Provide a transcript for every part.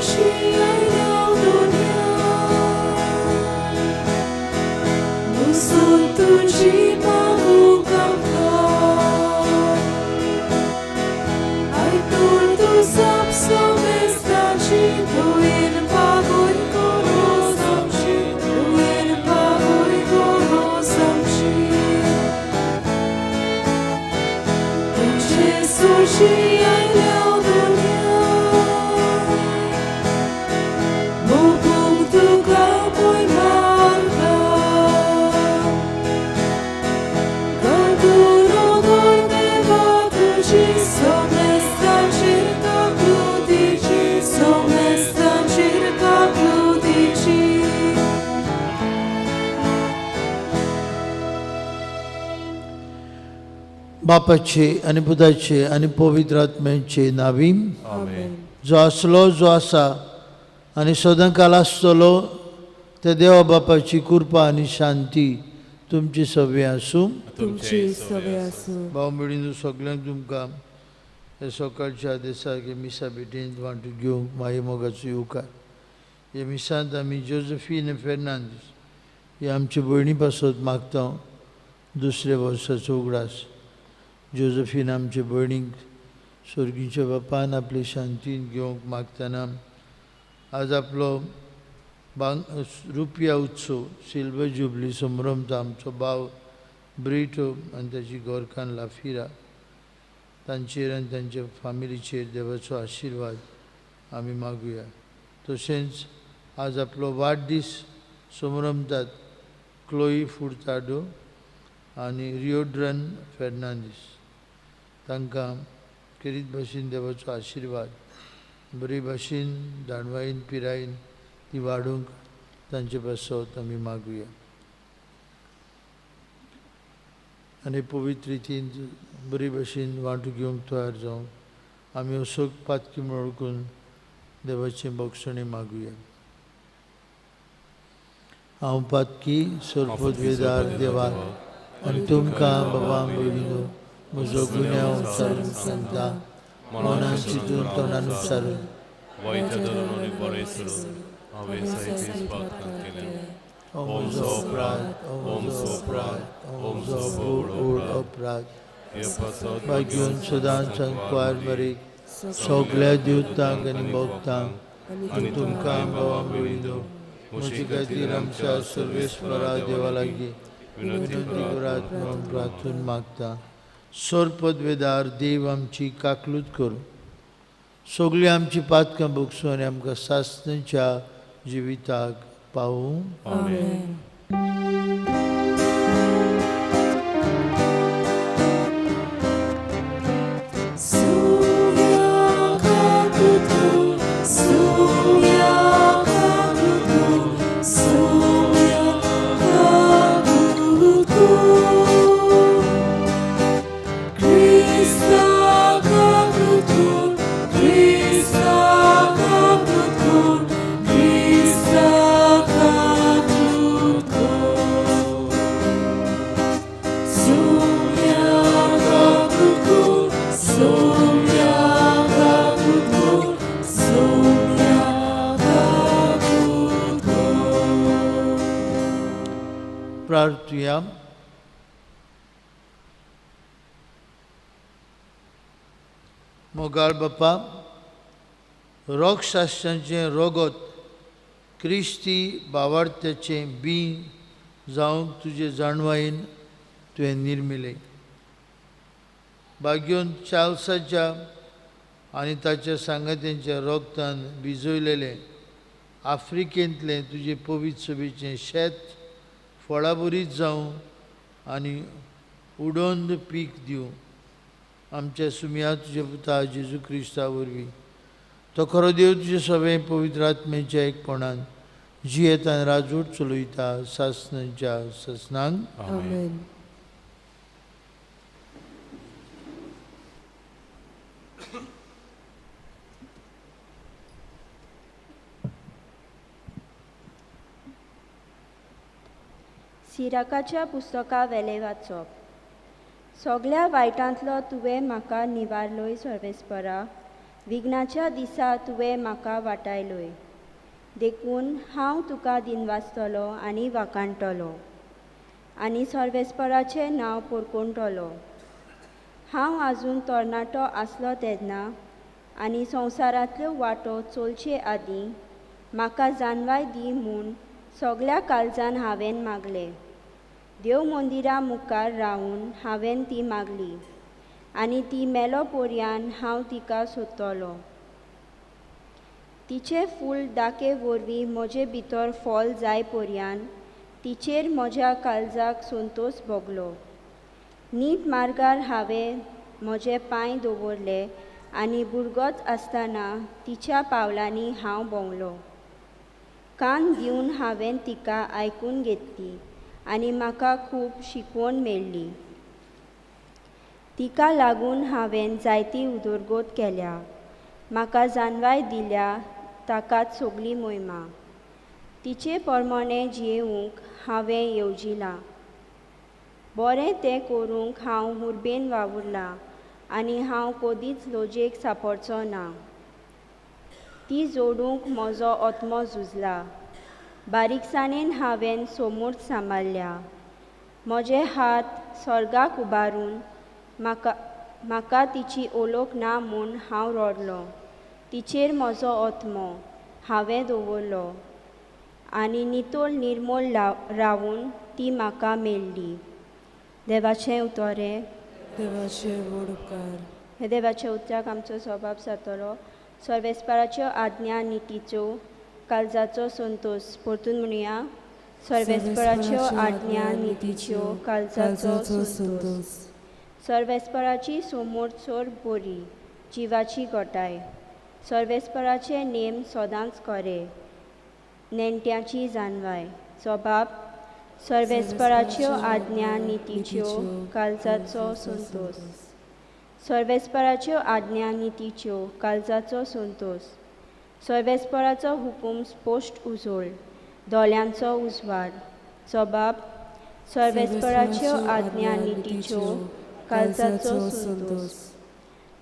surgir dunya Musuh tuji magu kamkar Ai turtu sapso mestači Duin pagoi korozamči Duin pagoi korozamči Surgir dunya Mubuntu kapoi marka Ganduro gorne vatuči Somesta circa cludici Somesta circa cludici. बापाचे आनी पुताचे आनी पवित्र आत्म्याचे नावी जो आसलो जो आसा आनी सदांकाल आसतलो त्या देवा बापाची कृपा आनी शांती तुमची सगळी आसूं. तुमची सगळी आसूं. भाव भयणींनो सगळ्यांक तुमकां ह्या सकाळच्या दिसाक हे मिसा भेटेंत वांटून घेवंक माये मोगाचो येवकार. हे मिसांत आमी जोजफीन फेर्नांदीस हे आमचे भयणी पासत मागता दुसऱ्या वर्साचो उगडास. जोजफीन आमचे भयणीक स्वर्गीच्या बापान आपले शांतीन घेवंक मागतना आज आपलो बांग रुपया उत्सव सिल्वर जुबली संभ्रमता आमचो भाव ब्रिटो आनी ताची गोरखान लाफिरा तांचेर आनी तांच्या फामिलीचेर देवाचो आशिर्वाद आमी मागुया. तशेंच आज आपलो वाडदीस संभ्रमतात क्लोई फुर्ताडो आनी रियोड्रन फेर्नांदीस तांकां खेरीत भाशेन देवाचो आशिर्वाद बरी भाशेन दाणवायेन पिरायेन ती वाडूंक तांचे पासत आमी मागुया. आनी पवित्र रितीन बरी भाशेन वांटू घेवंक तयार जावंक आमी असोक पातकी म्हूण वळखून देवाचें बक्षणी मागुया. हांव पातकी सरपदवेदार देवा आनी तुमकां बाबा भयणीनो म्हजो गुन्यांव उच्चारून सांगता मनान चिंतून तोंडान उच्चारून ओ म्हजो अपराध, ओ म्हजो अपराध, ओ म्हजो व्हड अपराध. भाग्यून सदांच कुवार मरीक सगल्या देवतांक आनी भक्तांक आनी तुमकां बाबा भयणीनो म्हजे खातीर आमच्या सर्वेस्परा देवा लागीं विनंती करात म्हणून प्रार्थून मागता. सरपदवेदार देव आमची काकलूत करूं सगळीं आमची पातकां भोगसूं आनी आमकां सासणाच्या जिविताक पावूं. आमेन. प्रार्थुया. मोगाळ बापा, रोगशास्त्रांचें रोगत क्रिस्ती बावार्थ्याचें बीं जावंक तुजे जाणवायेन तुवें निर्मिलें. भाग्योन चार्ल्साच्या आनी ताच्या सांगात्यांच्या रोगतान भिजयलेलें आफ्रिकेंतलें तुजे पवित्र सभेचें शेत फळाबरीत जावं आनी उडोंद पीक दिवं. आमच्या सुमया तुज्या पुता जेजू क्रिस्ता वरवीं तो खरो देव तुजे सगळें पवित्र आत्म्याच्या एकपणान जियेत आनी राजवट चलयता सासणाच्या सासणांक. आमेन. सिराकाच्या पुस्तका वेलें वाचप. सगल्या वायटांतलो तुवें म्हाका निवारलोय सर्वेस्परा, विघ्नाच्या दिसा तुवें म्हाका वाटायलोय, देखून हांव तुका दिनवासतलो आनी वाखाणटलो आनी सर्वेस्पराचें नांव पोरकोणटलो. हांव आजून तरणाटो आसलो तेन्ना आनी संवसारांतल्यो वाटो चलचे आदीं म्हाका जाणवाय दी म्हूण सगल्या काळजान हांवें मागलें. देव मंदिरा मुखार रावून हांवें ती मागली आनी ती मेलो पोरयान हांव तिका सोदतलो. तिचें फूल दाके वरवीं म्हजे भितर फॉल जाय पोरयान तिचेर म्हज्या काळजाक संतोश भोगलो. नीट मार्गार हांवें म्हजे पांय दवरले आनी भुरगोच आसतना तिच्या पावलांनी हांव भोंवलो. कान दिवन हांवें तिका आयकून घेतली आनी म्हाका खूब शिकवण मेळ्ळी. तिका लागून हांवें जायती उदरगत केल्या. म्हाका जाणवाय दिल्या ताकाच सगली मोहिमा. तिचे प्रमाणे जियेवंक हांवें येवजिलां. बरें तें करूंक हांव उर्बेन वावुरलां आनी हांव कदींच लजेक सापडचो ना. ती जोडूंक म्हजो आत्मो झुजला. बारीकसाणेन हांवें सोमूर्त सांबाळ्ळ्या. म्हजे हात स्वर्गाक उबारून म्हाका म्हाका तिची ओलोक ना म्हूण हांव रडलो. तिचेर म्हजो आत्मो हांवें दवरलो आनी नितळ निर्मळ रावून ती म्हाका मेळ्ळी. देवाचें उतर हें. देवाचे व्हड उपकार. हे देवाच्या उतराक आमचो स्वभाव जातलो. सर्वेस्पराच्यो आज्ञा नितीच्यो काळजाचो संतोश. परतून म्हणुया. सर्वेस्पराच्यो आज्ञा नितीच्यो काळजाचो संतोश. सर्वेस्पराची समोर चड बरी जिवाची घटाय. सर्वेस्पराचे नेम सदांच खरे नेणट्याची जाणवाय. स्वभाव सर्वेस्पराच्यो आज्ञा नितीच्यो काळजाचो संतोश. सर्वेस्पराच्यो आज्ञा नितीच्यो काळजाचो संतोश. सर्वेस्पराचो हुकूम स्पश्ट उजळ दोळ्यांचो उजवाड. स्वभाव सर्वेस्पराच्यो आज्ञा नितीच्यो काळजाचो संतोश.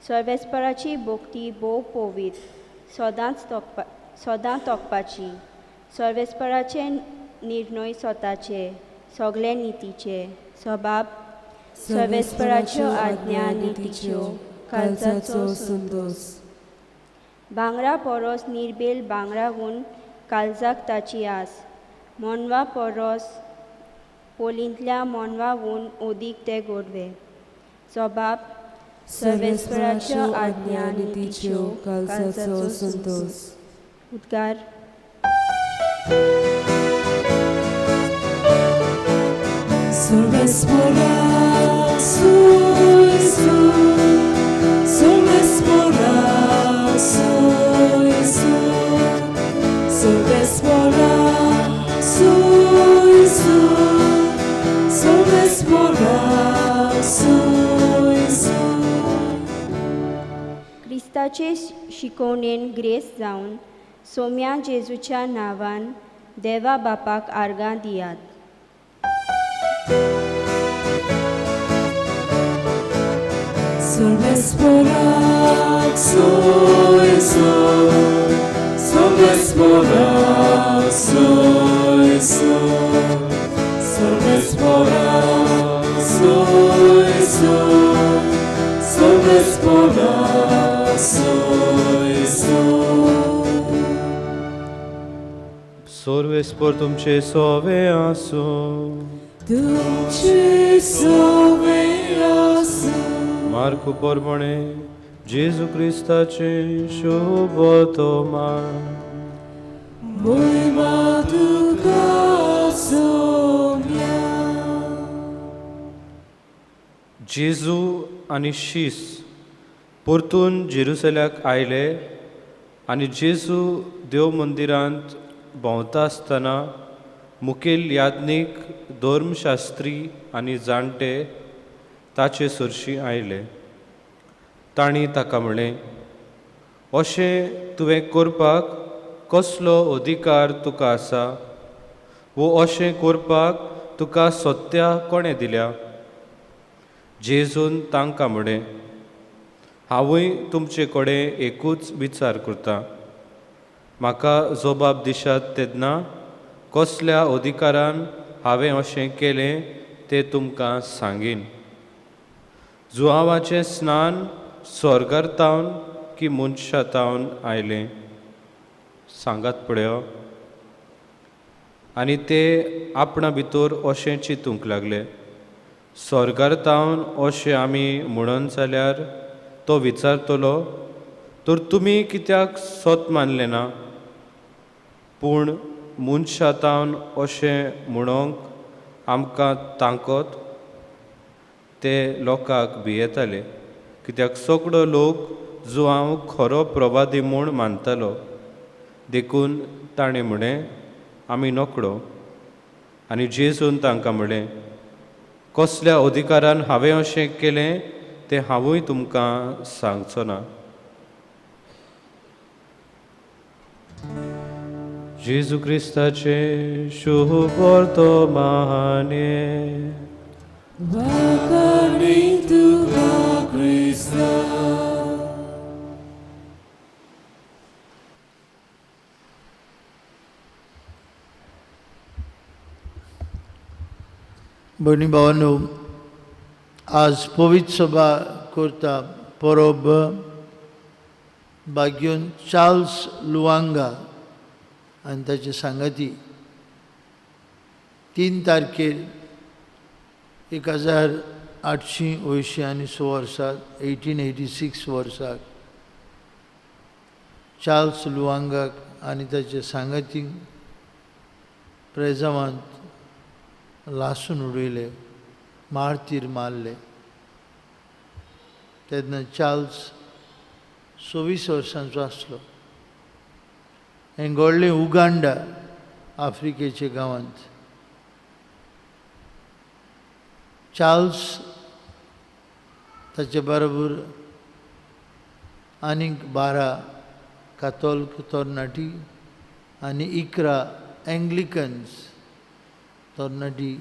सर्वेस्पराची भक्ती भोव पवित्र सदांच सदां तोखपाची. सर्वेस्पराचे निर्णय स्वताचे सगळे नितीचे. स्वभाव सर्वेस्पराच्यो आज्ञा नितीच्यो काळजाचो संतोश. भांगरा परस निर्बेल भांगराहून काळजाक ताची आस. मोनवा परस पोलींतल्या मोनवाहून ओदीक ते गोडवे. स्वभाव सर्वेस्पराच्यो आज्ञा नितीच्यो काळजाचो संतोश. उद्गार. क्रिस्ताचे शिकोवणेन ग्रेस जावन सोम्या जेजूच्या नांवान देवा बापाक आर्गां दियात. सर्वेस्पराक सोयसो, सर्वेस्पराक सोयसो, सर्वेस्पराक सोयसो, सर्वेस्पराक सोयसो. सर्वेस्पर तुमचे सोवे आसूं. तुमचे सोवे आसूं. मार्कू परमणे जेजू क्रिस्ताचे शुभतोमान. मोहिमा तुका सोम्या. जेजू आनी शीस परतून जेरुसल्याक आयले आनी जेजू देव मंदिरांत भोंवता आसतना मुखेल याज्ञीक धर्मशास्त्री आनी जाणटे ताचे सरशीं आयले. तांणी ताका म्हणलें, अशें तुवें करपाक कसलो अधिकार तुका आसा वो अशें करपाक तुका सत्या कोणें दिल्या? जेजून तांकां म्हणलें, हांवूय तुमचे कडेन एकूच विचार करता. म्हाका जबाब दिशात तेन्ना कसल्या अधिकारान हांवें अशें केलें तें तुमकां सांगीन. जुआंवाचें स्नान स्वर्गार तावन की मनशां तावन आयलें? सांगात पळय. आनी ते आपणा भितर अशें चिंतूंक लागले, स्वर्गार तावन अशें आमी म्हणून जाल्यार तो विचारतलो, तर तुमी कित्याक सत मानलें ना? पूण मनशां तावन अशें म्हणूंक आमकां तांकत? ते लोकांक भियेताले, कित्याक सगळो लोक जुआंव खरो प्रवादी म्हूण मानतालो. देखून ताणें म्हणलें, आमी नकळो. आनी जेजून तांकां म्हणलें, कसल्या अधिकारान हांवें अशें केलें तें हांवूय तुमकां सांगचो ना. जेजू क्रिस्ताचें शुभवर्तमाने. वाखाणी तुका क्रिस्ता. भयणी भावांनो, आज पवित्र सभा करता परब भाग्योन चार्ल्स लुवांगा आनी ताचे सांगाती 3 तारखेर 1886 वर्साक 1886 वर्साक चार्ल्स लुवांगाक आनी ताचे सांगाती प्रेजावांत लासून उडयले, मारतीर मारले. तेन्ना चार्ल्स 26 वर्सांचो आसलो. हें घडलें उगांडा आफ्रिकेच्या गांवांत. चार्ल्स ताचे बरोबर आनीक 12 कातोल्क तरणाटी आनी 11 एंग्लिकन्स तरणाटी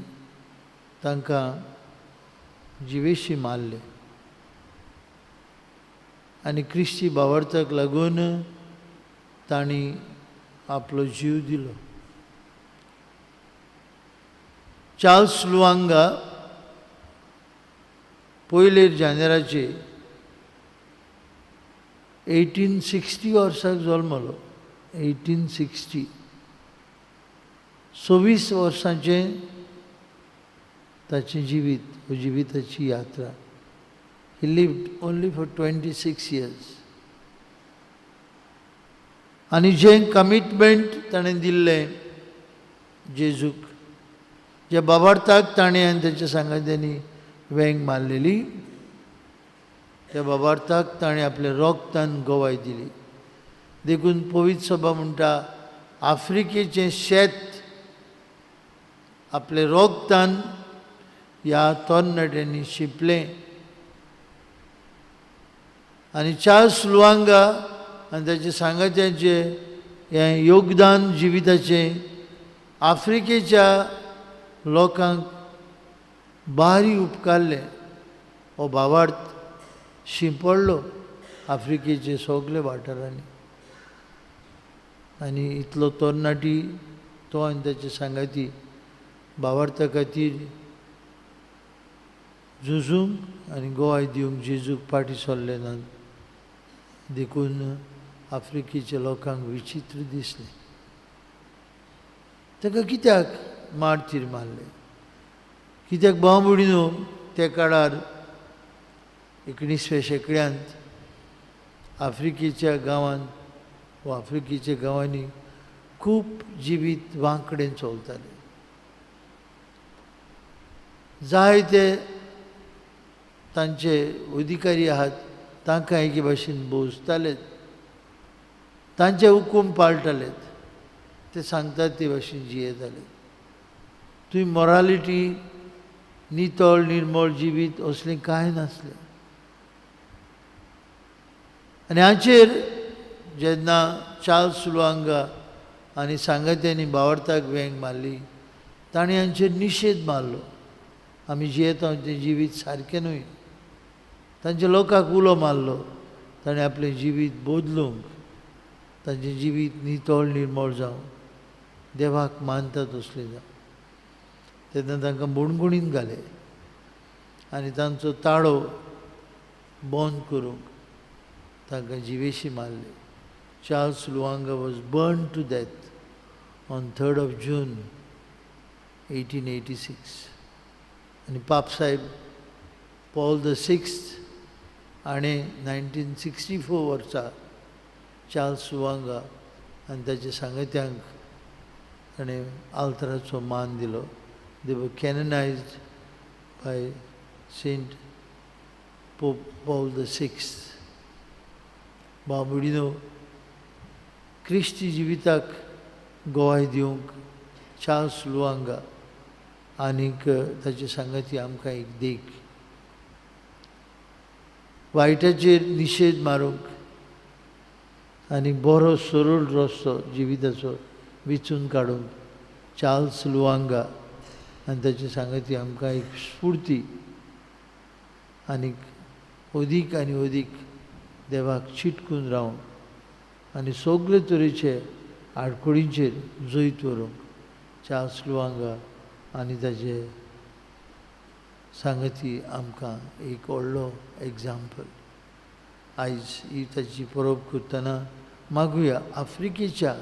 तांकां जिवेशी मारले आनी क्रिस्ती भावार्थाक लागून तांणी आपलो जीव दिलो. चार्ल्स लुवांगा 1 जानेराचे 1860 वर्साक जल्मलो. 1860, 26 वर्सांचें ताचें जिवीत, जिविताची यात्रा. He lived only for 26 years. आनी जें कमिटमेंट ताणें दिल्लें जेजूक, ज्या बाबार्थाक ताणें आनी ताच्या सांगात्यांनी वेंग मारलेली, त्या बाबार्थाक ताणें आपल्या रोगतान गवाय दिली. देखून पवित्र सभा म्हणटा, आफ्रिकेचें शेत आपले रोगतान ह्या तरणाट्यांनी शिंपलें. आनी चार्ल्स लुवांगा आनी ताचे सांगात्यांचें हें योगदान जिविताचें आफ्रिकेच्या लोकांक भारी उपकारलें. हो भावार्थ शिंपडलो आफ्रिकेचे सगळे वाठारांनी. आनी इतलो तरणाटी तो आनी ताचे सांगाती भावार्था खातीर झुजूंक आनी गोवाय दिवंक जेजूक फाटीं सरले नात. देखून आफ्रिकेच्या लोकांक विचित्र दिसलें, ताका कित्याक मारतीर मारले, कित्याक भाव भयणीनो त्या काळार 19व्या शेंकड्यांत आफ्रिकेच्या गांवांत वा आफ्रिकेच्या गांवांनी खूब जिवीत वांकडेन चलतालें. जायते तांचे अधिकारी आहात तांकां एके भाशेन भोंवताले, तांचे हुकूम पाळटाले, ते सांगतात ते भाशेन जियेताले. थंय मोरालिटी, नितळ निर्मळ जिवीत असलें कांय नासलें. आनी हाचेर जेन्ना चार्ल्स लुवांगा आनी सांगात्यांनी भावार्थाक वेंग मारली, तांणी हांचेर निशेध मारलो. आमी जियेता तें जिवीत सारकें न्हय. तांच्या लोकांक उलो मारलो, ताणें आपलें जिवीत बदलूंक, तांचें जिवीत नितळ निर्मळ जावं, देवाक मानता तसलें जावं. तेन्ना तांकां बणगुणीन घाले आनी तांचो ताळो बंद करूंक तांकां जिवेशी मारले. Charles Lwanga was burn to death on 3rd of June 1886. आनी पापसाहेब पॉल the sixth हाणें 1964 वर्सा चार्ल्स लुवांगा आनी ताच्या सांगत्यांक ताणें आल्तराचो मान दिलो. They were canonized by Saint Pope Paul the Sixth. भाव भयणीनो, क्रिस्ती जिविताक गवाय दिवंक चार्ल्स लुवांगा आनीक ताचे सांगाती आमकां एक देख. वायटाचेर निशेध मारूंक आनी बरो सरळ रस्तो जिविताचो विचून काडूंक चार्ल्स लुवांगा आनी ताचे सांगाती आमकां एक स्फुर्ती आनीक अदीक आनी अदीक देवाक चिटकून रावूंक आनी सगळे तरेचे आडखळींचेर जैत व्हरूंक चार्ल्स लुवांगा आनी ताचे सांगाती आमकां एक व्हडलो एग्जाम्पल. आयज ही ताची परब करतना मागुया आफ्रिकेच्या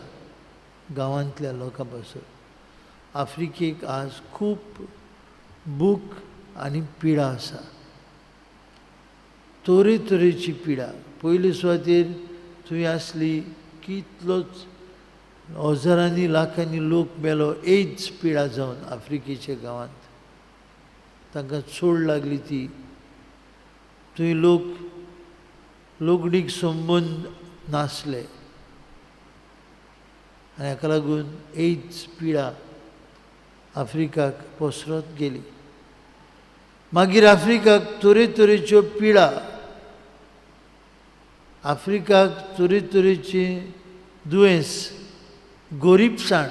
गांवांतल्या लोकां पासत. आफ्रिकेक आज खूब भूक आनी पिडा आसा, तरेतरेची पिडा. पयले सुवातेर थंय आसली कितलोच हजारांनी लाखांनी लोक मेलो एड्स पिडा जावन आफ्रिकेच्या गांवांत. तांकां चोड लागली ती. थंय लोक लोगणीक संबंद नासले आनी हाका लागून एड्स पिडा आफ्रिकाक पसरत गेली. मागीर आफ्रिकाक तरेतरेच्यो पिडा, आफ्रिकाक तरेतरेचे दुयेंस, गोरीबसाण,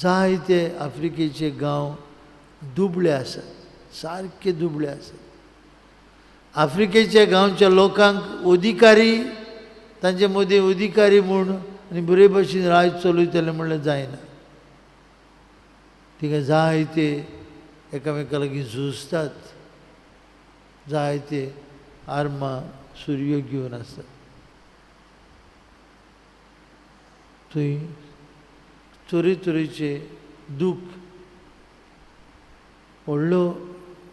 जायते आफ्रिकेचे गांव दुबळे आसात, सारके दुबळे आसात. आफ्रिकेच्या गांवच्या लोकांक अधिकारी, तांचे मदीं अधिकारी म्हूण आनी बरे भशेन राज चलयतले म्हणल्यार जायना. थिंगा जायते एकामेका लागीं झुजतात, जायते आर्मां सुरयो घेवन आसतात. थंय तरेतरेचे दूख, व्हडलो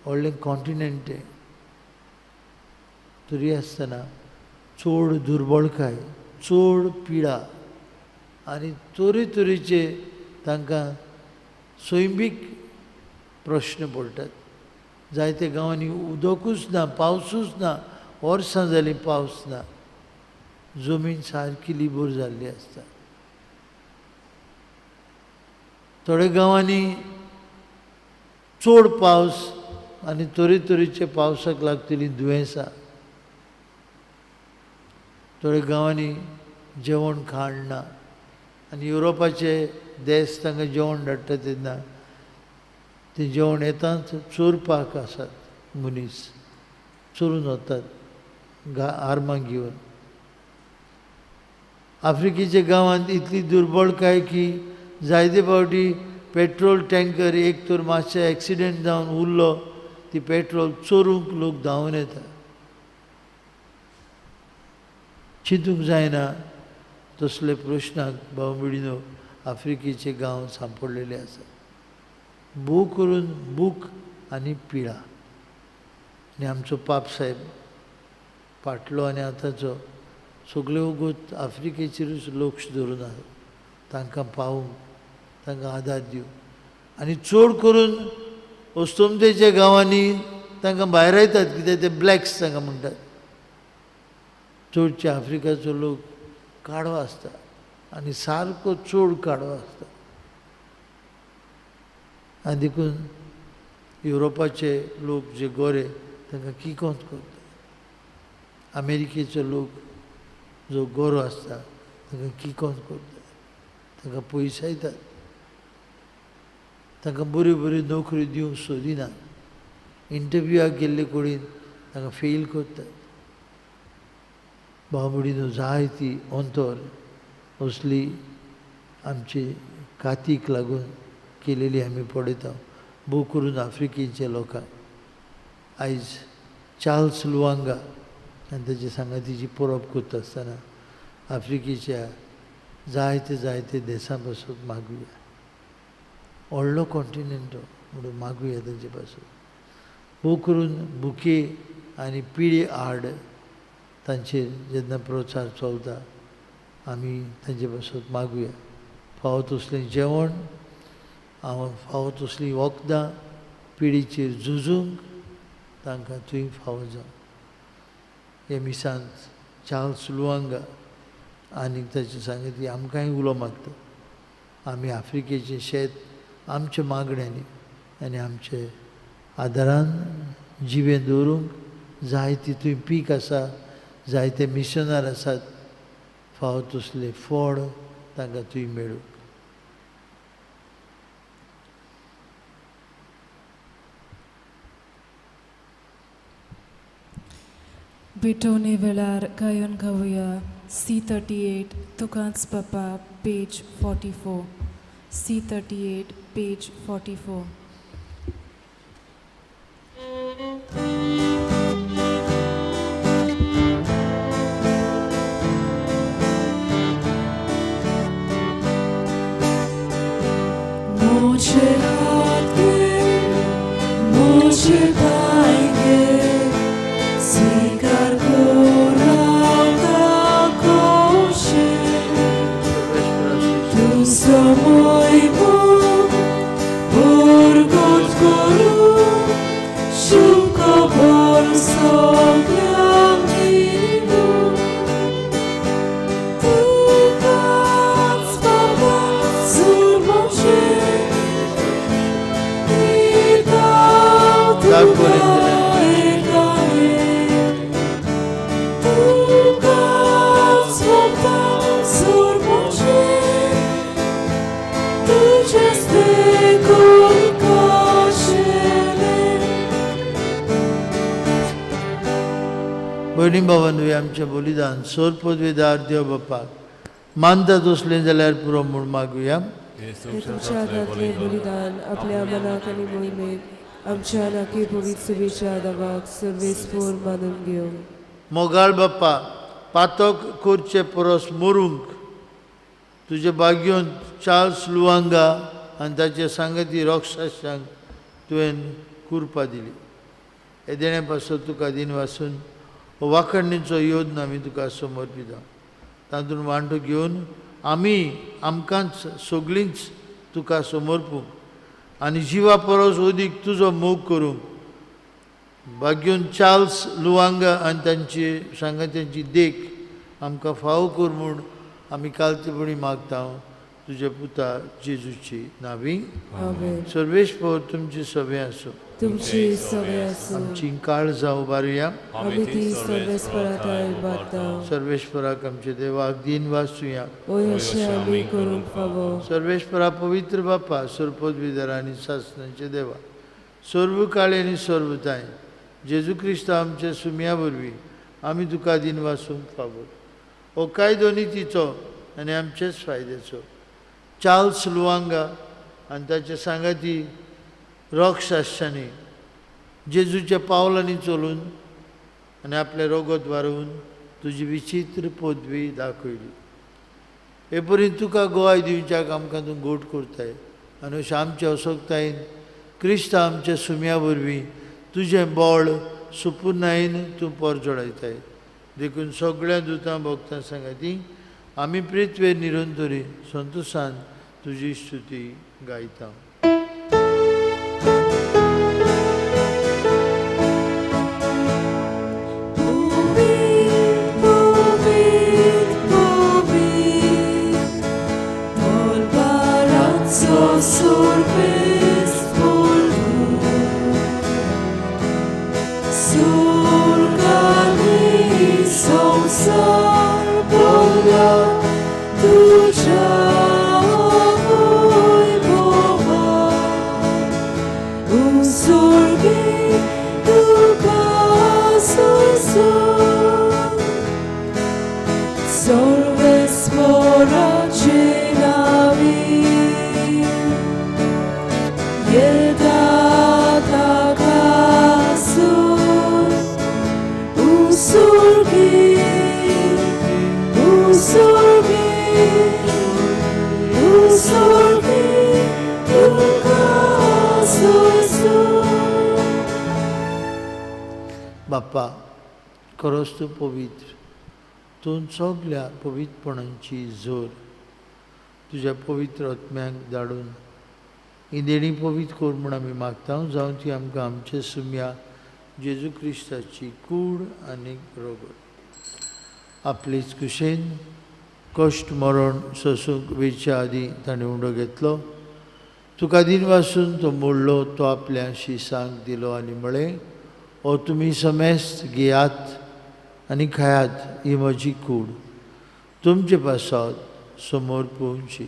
व्हडलें कॉन्टिनेंट तें, तरी आसतना चड दुर्बळकाय, चड पिडा आनी तरेतरेचे तांकां सैमीक प्रश्न पडटात. जायते गांवांनी उदकूच ना, पावसूच ना, वर्सां जालीं पावस ना, जमीन सारकी लिबोर जाल्ली आसता. थोड्या गांवांनी चड पावस आनी तरेतरेचे पावसाक लागतलीं दुयेंसां. थोड्या गांवांनी जेवण खाण ना आनी युरोपाचे देश तांकां जेवण धाडटा तेन्ना तें जेवण येताच चोरपाक आसात मनीस, चोरून वतात आर्मां घेवन. आफ्रिकेच्या गांवांत इतली दुर्बळकाय की जायते फावटी पेट्रोल टँकर एक तर मातशें एक्सिडेंट जावन उरलो, ती पेट्रोल चोरूंक लोक धांवन येता. चिंतूंक जायना तसले प्रश्नाक भाव भयणीनो आफ्रिकेचे गांव सांपडलेले आसात. भोव करून भूक आनी पिडा. आनी आमचो पापसाहेब फाटलो आनी आतांचो सगळे वगत आफ्रिकेचेरूच लक्ष धरून आसा, तांकां पावूंक, तांकां आदार दिवंक. आनी चड करून अस्तमतेच्या गांवांनी तांकां भायरायतात, कित्याक ते ब्लॅक्स तांकां म्हणटात. चडचे आफ्रिकाचो लोक काडो आसता आनी सारको चड काडो आसता आनी देखून युरोपाचे लोक जे गोरे तांकां किकोंत करता. अमेरिकेचो लोक जो गोरो आसता तांकां किकोंत करता, तांकां पयसायतात, तांकां बऱ्यो बऱ्यो नोकऱ्यो दिवंक सोदिनात. इंटरव्यूआक गेल्ले कडेन तांकां फेल करतात. भाव भयणीनो, जायती अंतर असली आमचे कातीक लागून केलेली आमी पळयता, भोव करून आफ्रिकेच्या लोकांक. आयज चार्ल्स लुवांगा आनी ताचे सांगातीची परब करता आसतना आफ्रिकेच्या जायते जायते देशां पासून मागुया, व्हडलो कॉन्टिनंट हो म्हणून मागुया तांचे पासून. भोव करून भुके आनी पिडे आड तांचेर जेन्ना प्रचार चलता आमी तांचे पासून मागुया. फावो तसलें जेवण, फावो तसलीं वखदां पिडीचेर झुजूंक तांकां थंय फावो जावं. हे मिसांत चार्ल्स लुवांगा आनी ताचे सांगती आमकांय उलो मारता. आमी आफ्रिकेचें शेत आमच्या मागण्यांनी आनी आमचे आदारान जिवें दवरूंक जाय तितूय पीक आसा, जायते मिशनार आसात, फावो तसलें फळ तांकां थंय मेळूंक. भेटवणे वेळार गायन गावया C38 तुकाच बापा, पेज 44. C38 page 44. मुझे हाथ के मुझे पाएंगे, स्वीकार भयणी भावानूय आमचें बलिदान सोर पदवेदार देव बापाक मानता तसलें जाल्यार पुरो म्हूण मागुया. तुमच्या हातांतलें बलिदान आपल्या मनाक आनी मोहिमेक आमच्या नाकी पवित्र सभेच्या दावाक सर्वेस्पोर मानून घेवं. मोगाळ बाप्पा, पातक करचे परस मरूंक तुजे भाग्योन चार्ल्स लुवांगा आनी ताचे सांगती रोक्षांक तुवें कुरपा दिली. हे देणे पासत तुका दिन वासून हो वाखणीचो योजना आमी तुका समर्पिता. तातूंत वांटो घेवन आमी आमकांच सगळींच तुका समर्पूंक आनी जिवा परस अदीक तुजो मोग करूंक भाग्योन चार्ल्स लुवांगा आनी तांची सांगात्यांची देख आमकां फावो कर म्हूण आमी कालतेपणी मागता तुज्या पुता जेजूची नावी. सर्वेस्पर तुमची सभे आसूं. तुमची सभे आसूं. आमची काळजां उबारुया. आमी ती सर्वेस्परा उबारता. सर्वेस्पराक आमच्या देवाक दिन वाचुया. ओय अशें आमी करूंक फावो. सर्वेस्परा पवित्र बापा, सर्वपदवीधर आनी सासणाचे देवा, सर्व काळे आनी सर्वताय जेजू क्रिस्त आमच्या सुम्या वरवीं आमी तुका दिन वाचूंक फावो. हो कायदो नितीचो आनी आमचेच फायद्याचो. चार्ल्स लुवांगा आनी ताचे सांगाती रोक्षांनी जेजूच्या पावलांनी चलून आनी आपलें रोगत वारोवन तुजी विचित्र पदवी दाखयली. हे परी तुका गोवाय दिवच्याक आमकां तूं गोट करताय आनी अशें आमच्या असक्तायेन क्रिस्त आमच्या सुम्या वरवीं तुजें बळ सुपुर्णायेन तूं परजळायताय. देखून सगळ्या दुतां भक्तां सांगाती आमी पृथ्वेर निरंतरी संतोशान तुजी स्तुती गायता. तुझ्या होय बोवा. बाप्पा खरोच तूं पवित्र, तूं सगल्या पवित्रपणांची जोर तुज्या पवित्र आत्म्याक धाडून ही देणी पवित्र कर म्हूण आमी मागता, जावं ती आमकां आमचे सुम्या जेजू क्रिस्ताची कूड आनी रोगट आपलेच कुशेन कश्ट मरण सोसूंक वेच्या आदीं ताणें उंडो घेतलो। तुका दिनवासून तो मोडलो, तो आपल्या शिसांक दिलो आनी म्हळें, ओ तुमी समेस्त घेयात आनी खायात, ही म्हजी कूड तुमचे पासत समोर पोवची।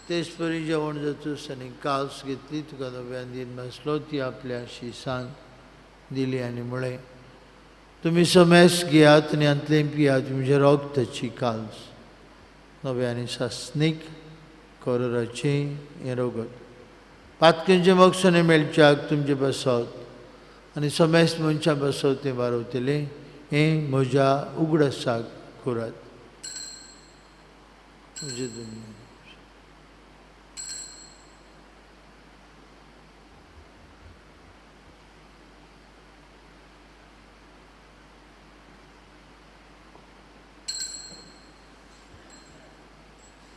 तेच परी जेवण जातूच आनी काल्स घेतली, तुका नव्यान दिन भासलो, ती आपल्या शिसांक दिली आनी म्हळें, तुमी समेस घेयात आनी हांतलें पियात, म्हजें रोगताची काल्स नव्या आनी सासणीक कोरोराचें हें रोगत पातकेंचें मक्षणें मेळच्याक तुमचे बसत आनी समेस मनशां बसत तें बारवतलें, हें म्हज्या उगडासाक करात। म्हजें दुनिया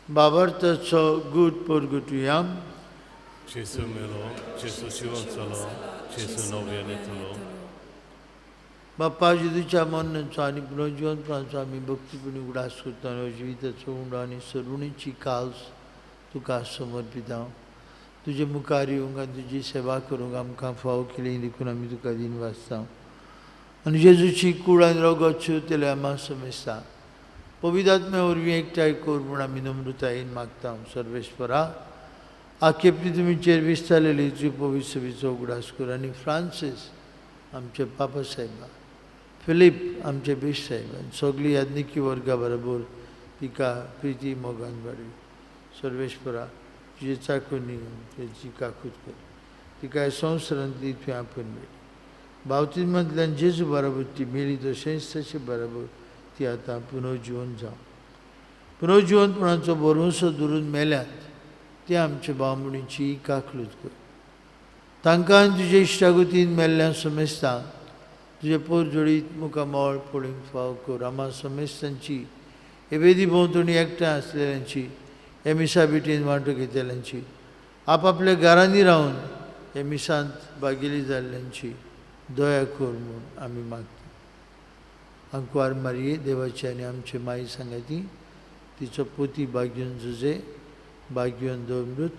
बाबर्थाचो गूट परगुटुयाम। जेजू मेलो, जेजू जिवन जालो, जेजू नव्यान येतलो। बाप्पा जेजूच्या मरणाचो आनी पुनर्जिवनपणाचो आमी भक्तीपणी उगडास करता आनी जिविताचो उंडो आनी सरुणीची काल्स तुका समर्पिता। तुजे मुखार येवंक आनी तुजी सेवा करूंक आमकां फावो केली देखून आमी तुका दिन वाचता आनी जेजूची कूड आनी रोगत शिवतले आमा समेस्ता पवित्र आत्म्या वरवीं एकठांय कर म्हूण आमी नम्रतायेन मागता। सर्वेस्परा आखेपणी तुमीचेर विस्तारलेली तुजी पवित्र सभेचो उगडास कर आनी फ्रांसीस आमचे पापा साहेबा, फिलीप आमचे बेश साहेब आनी सगळी याज्ञिकी वर्गा बरोबर तिका प्रिती मोगान वाडय। सर्वेस्परा तुजे चाकून तेजी काकूत कर, तिका संवसारांतली तुवें आपूण मेळ्ळी। बावतींतल्यान जेजू बरोबर ती मेली तशेंच तशें बरोबर ती आतां पुनर्जिवन जावं। पुनर्जिवनपणाचो भरवंसो धरून मेल्यात ते आमचे बामणीची काकलूत कर, तांकां तुजे इश्टागतीन मेल्ल्या समेस्तां तुजे पोरजोडीत मुखामळ पळोवंक फाव कर। आमा समेस्तांची हे वेदी भोंवतणी एकठांय आसलेल्यांची, हे मिसा भेटीन वांटो घेतल्यांची, आपापल्या घरांनी रावन हे मिसांत भागेली जाल्ल्यांची दया कर म्हूण आमी मागता। आंकवार मारये देवाची आनी आमचे माई सांगाती, तिचो पोती बाग्यून जुजे, बाग्यून दोमृत,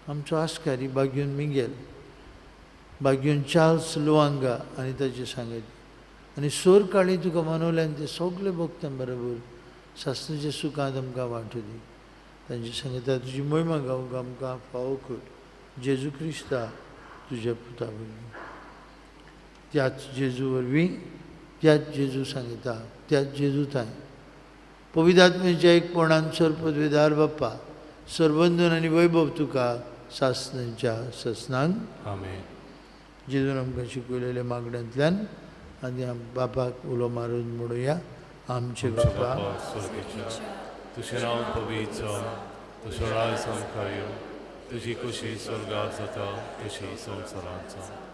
आमचो आस्कारी बाग्यून मिंगेल, बाग्यून चार्ल्स लुवांगा आनी ताचे सांगाती आनी सोर काळी तुका मनवल्यान ते सगळे भक्तां बरोबर सासणाच्या सुखांत आमकां वांटू दी। तांचे सांगता तुजी मोहिमा गावंक आमकां फावो कर, जेजू क्रिस्ता तुज्या पुता वरवीं। त्याच जेजू वरवीं, त्याच जेजू सांगता, त्याच जेजू थांय पवित्र आत्म्याच्या एकपणान सर्वपदवीदार बाप्पा सर्वंदन आनी वैभव तुका सासणाच्या सासणांक आमेन। जेजून आमकां शिकयलेल्या मागण्यांतल्यान आनी बापाक उलो मारून म्हणुया, आमचे बापा स्वर्गेच्या, तुजें नांव पवित्र जावं, तुजो राज आमकां येवं, तुजी खुशी स्वर्गार जाता तशी संवसारांत जावं।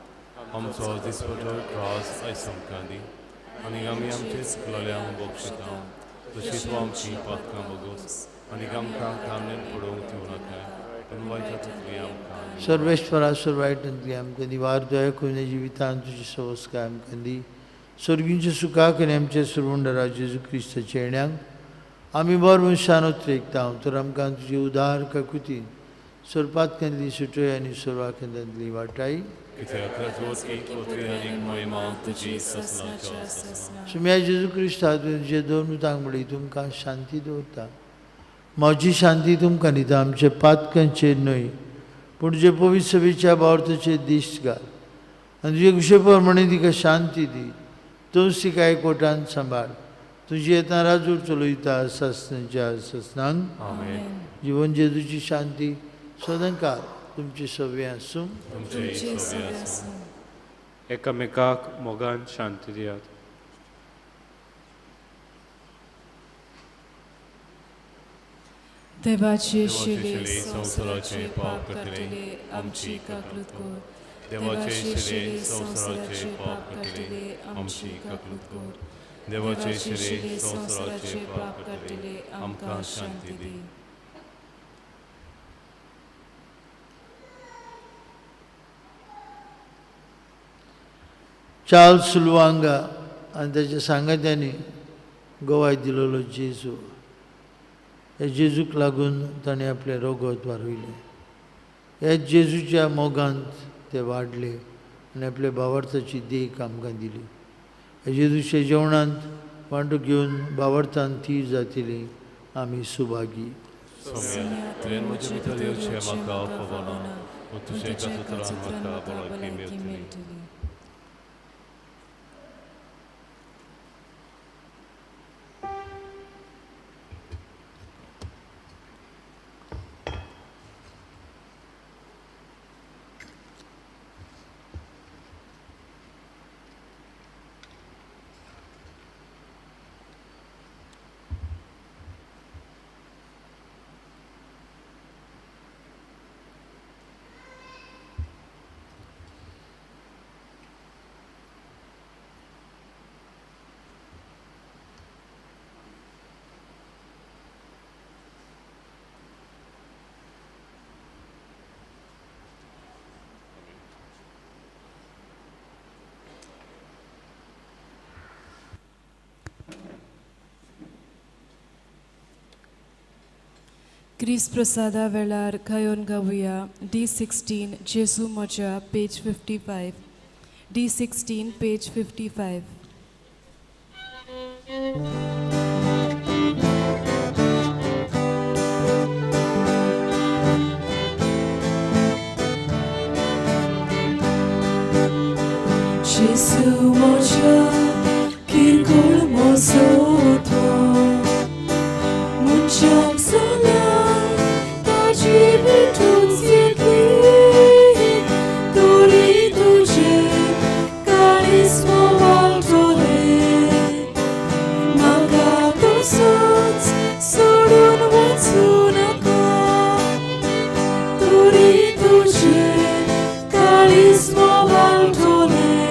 आमचो दिसपटो त्रास आयज आमकां दी आनी आमी आमचे चुकलेल्यांक बक्षिता तशी तूं आमची पातकां बगोस आनी आमकां कामण्यान पडोवंक दिवं नाका, पूण वायटांतली आमकां। सर्वेश्वरा सर्वायटांतली आमकां निवार दया करून जिवितांत तुजी सवस्काय आमकां दी। स्वर्गींच्या सुखाक आनी आमच्या सर्वंडरा जेजू क्रिस्ताच्या येण्याक आमी बरो मनशान उतरेकता, तर आमकां तुजी उदार काकुतीन सर्पातकांतली सुटय आनी सर्वाखंडांतली वाटाय। सुम्या जेजू क्रिस्ता तुजे दोन उतांक म्हणली तुमकां शांती दवरता, म्हजी शांती तुमकां दिता, आमचे पातकांचेर न्हय पूण तुजे पवित्र सभेच्या बावर्थाचेर दिश्ट घाल आनी तुजे कुशे प्रमाणे तिका शांती दी। तूंच तिका एकवटान सांबाळ, तुजी येतना राजूर चलयता सासणाच्या सासणांक। जीवन जेजूची शांती सदांकाळ तुमचे सवे आसूं. तुमचे सवे आसूं. एकामेकाक मोगान शांती दियात. देवाचे शिले संवसाराचे पाप काडटले आमची काकूत कर. देवाचे शिले संवसाराचे पाप काडटले आमची काकूत कर. देवाचे शिले संवसाराचे पाप काडटले आमकां शांती दी. चार्ल्स लुआंगा आनी ताच्या सांगात्यांनी गोवाय दिलेलो जेजू, ह्या जेजूक लागून ताणें आपलें रगत वारयलें. ह्या जेजूच्या मोगांत ते वाडले आनी आपल्या भावार्थाची देख आमकां दिली. ह्या जेजूच्या जेवणांत वांटो घेवन भावार्थान थीर जातली आमी सुभागी. क्रिस प्रसादा वेळार गायोन गावया D16 जेजू म्हज्या पेज 55. D16 page 55. जेजू म्हज्या किरकोळ म्हजो तो मनशाक जाल्यार काळीज मोवाळटलें.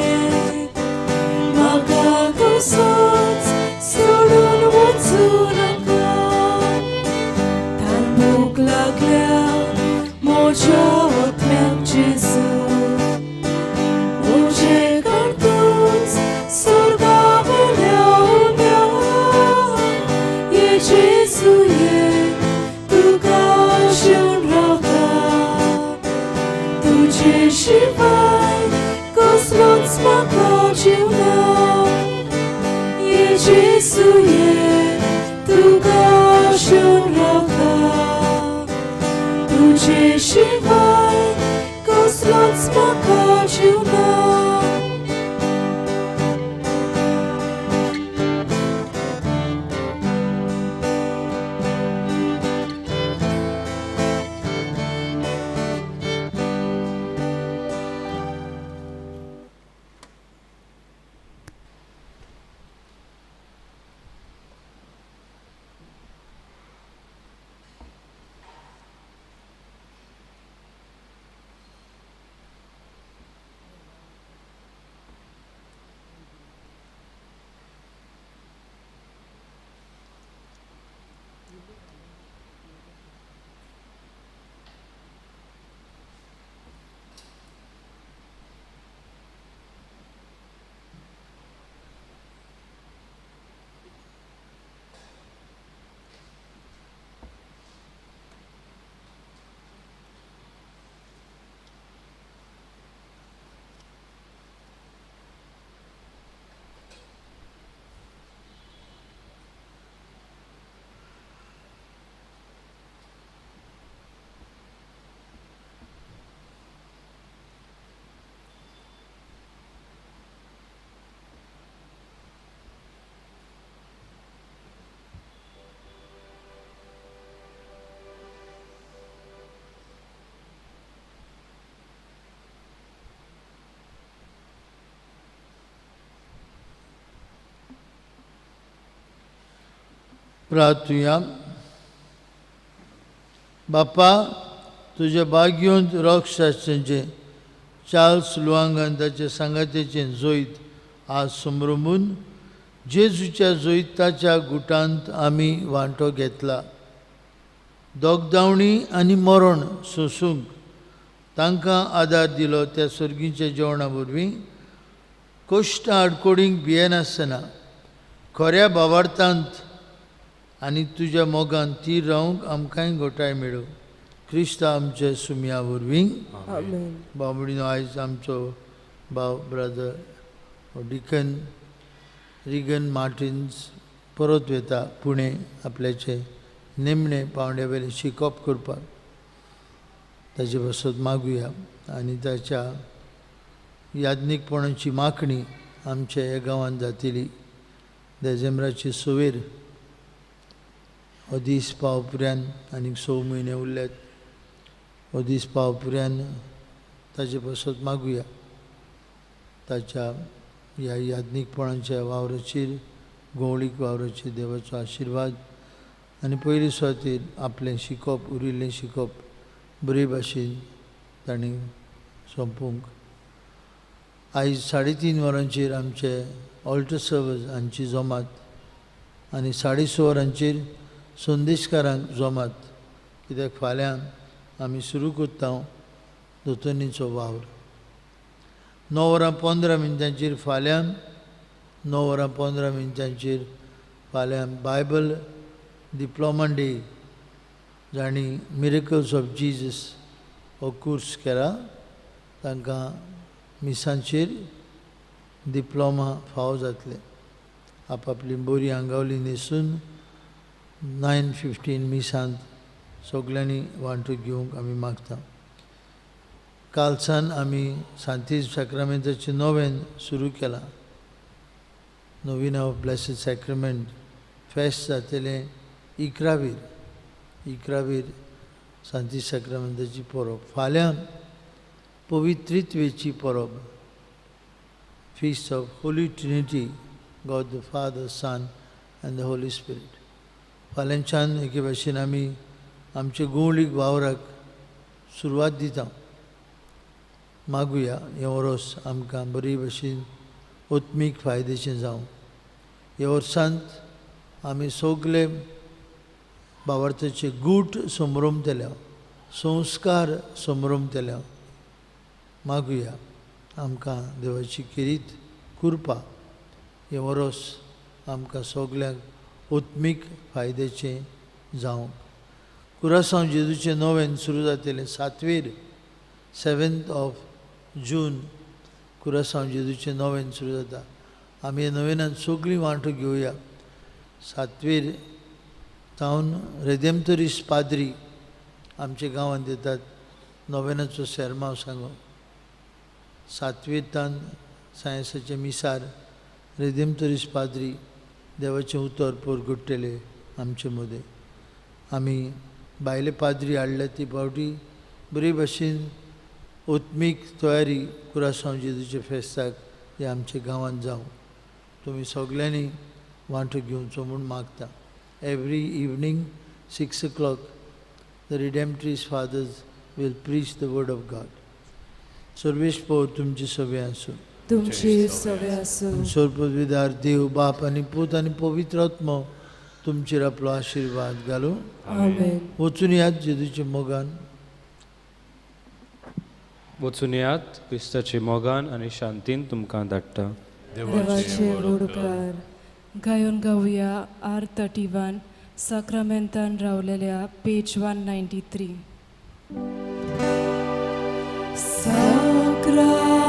प्रार्थुया. बापा, तुज्या भाग्योंत रोगशास्त्रांचें चार्ल्स लुआंगान ताच्या सांगात्याचें जैत आज संभ्रमून जेजूच्या जैताच्या गुटांत आमी वांटो घेतला. दोगदावणी आनी मरण सोसूंक तांकां आदार दिलो त्या सर्गीच्या जेवणा वरवीं कश्ट आडकोडींक भियेनासतना खऱ्या भावार्थांत आनी तुज्या मोगान तीर रावंक आमकांय घटाय मेळूं. क्रिस्त आमच्या सुमया वरवीं. बाबडीनो, आयज आमचो भाव ब्रदर डिकन रिगन मार्टिन्स परत वता पुणे आपल्याचे निमणे पावंड्या वयलें शिकप करपाक. ताजे पासत मागुया आनी ताच्या याज्ञीकपणाची मागणी आमच्या ह्या गांवांत जातली. देजेंब्राची सुवेर हो दीस पावपुऱ्यान आनीक 6 म्हयने उरल्यात. हो दीस पावपुऱ्यान ताजे पासत मागुया. ताच्या ह्या याज्ञीकपणाच्या वावराचेर, गवळीक वावराचेर देवाचो आशिर्वाद आनी पयली सुवातेर आपलें शिकप, उरिल्लें शिकप बरे भाशेन तांणी सोंपोवंक. आयज 3:30 वरांचेर आमचे ऑल्टर सर्वस हांची जमात आनी 6:30 वरांचेर संदेशकारांक जमात, कित्याक फाल्यां आमी सुरू करता दोतोनीचो वावर. 9 वरां 15 मिनटांचेर फाल्यां 9 वरां 15 मिनटांचेर फाल्यां बायबल डिप्लोमा डे, जांणी मिरेकल्स ऑफ जीजस हो कोर्स केला तांकां मिसांचेर डिप्लोमा फावो जातले. आपापली बरी आंगावली न्हेसून 9:15 मिसांत सगल्यांनी वांटो घेवंक आमी मागता. कालसान आमी सांतीस साक्रामेंताचें नोवेन सुरू केलां. नोवीन ऑफ ब्लेसीड सॅक्रामेंट फेस्त जातलें 11वीर, 11वीर सांतीस साक्रामेंताची परब. फाल्यां पवित्रित्वेची परब, feast of Holy Trinity, God the Father, Son and the Holy Spirit. फाल्यांच्यान एके भाशेन आमी आमचे गोंवळीक वावराक सुरवात दिता. मागुया हें वर्स आमकां बरी भाशेन आत्मीक फायदेचें जावं. ह्या वर्सांत आमी सगले बावार्थाचे गूट संभ्रमतले, संस्कार संभ्रमतले. मागुया आमकां देवाची खेरीत कृपा हें वर्स आमकां सगल्यांक आत्मीक फायद्याचें जावं. कुरासांव जेजूचें नोवेन सुरू जातलें 7वीर, 7th of June कुरासांव जेजूचें नोवेन सुरू जाता. आमी ह्या नोवेनान सगळीं वांटो घेवया. 7वीर तावन रेदेमतरीस पाद्री आमच्या गांवांत येतात नोवेनाचो सेरमांव सांगो. 7वीर तावन सायन्साचे मिसार रेदेमतरीस पाद्री देवाचें उतर परगट्टले आमचे मदें. आमी भायले पाद्री हाडल्या ती फावटी बरी भाशेन आत्मीक तयारी कुरासांव जेजूच्या फेस्ताक हे आमच्या गांवांत जावं. तुमी सगल्यांनी वांटो घेवचो म्हूण मागता. Every evening 6 o'clock the Redemptorist Fathers will preach the word of God. Sarvesh पोर तुमची सवे आसूं. तुमची सवे आसूं. सर्वपविदार देव बाप आनी पूत आनी पवित्र आत्मो तुमचेर आपलो आशिर्वाद घालूं. आमेन. वचून यात जेजूच्या मोगान. वचून यात क्रिस्ताचे मोगान आनी शांतीन तुमकां धाडटा. देवाचे व्हड उपकार. गायोन गावया R31 साक्रामेंतान रावलेल्या पेज 193. Sacramento,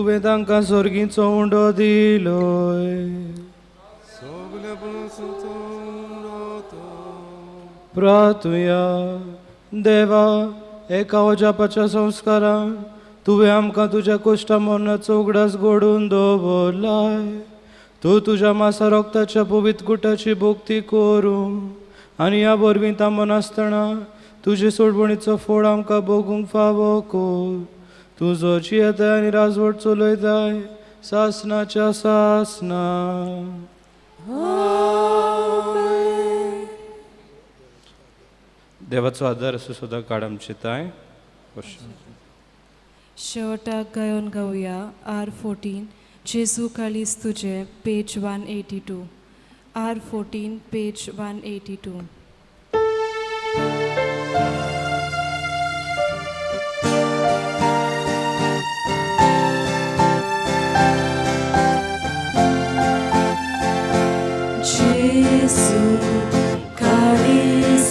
तुवें तांकां सोर्गीचो उंडो दिलोय. प्रातुया देवा, एका वजापाच्या संस्कारान तुवें आमकां तुज्या कुश्टा मरणाचो उगडास घडोवन दवरलाय. तूं तुज्या मासा रोगताच्या पवित्र गुटाची भक्ती करूं आनी ह्या वरवीं थांबून आसतना तुजे सोडवणीचो फोड आमकां भोगूंक फावो कर. तुजो जियेताय आनी राजवट चलयताय सासनाच्या सासना. देवाचो आदार आसूं सदां काळ आमचे ताय. शेवटाक गायोन गावया R14 जेजू काळीज तुजें, पेज 182. R14 page 182. Gesù, काळीज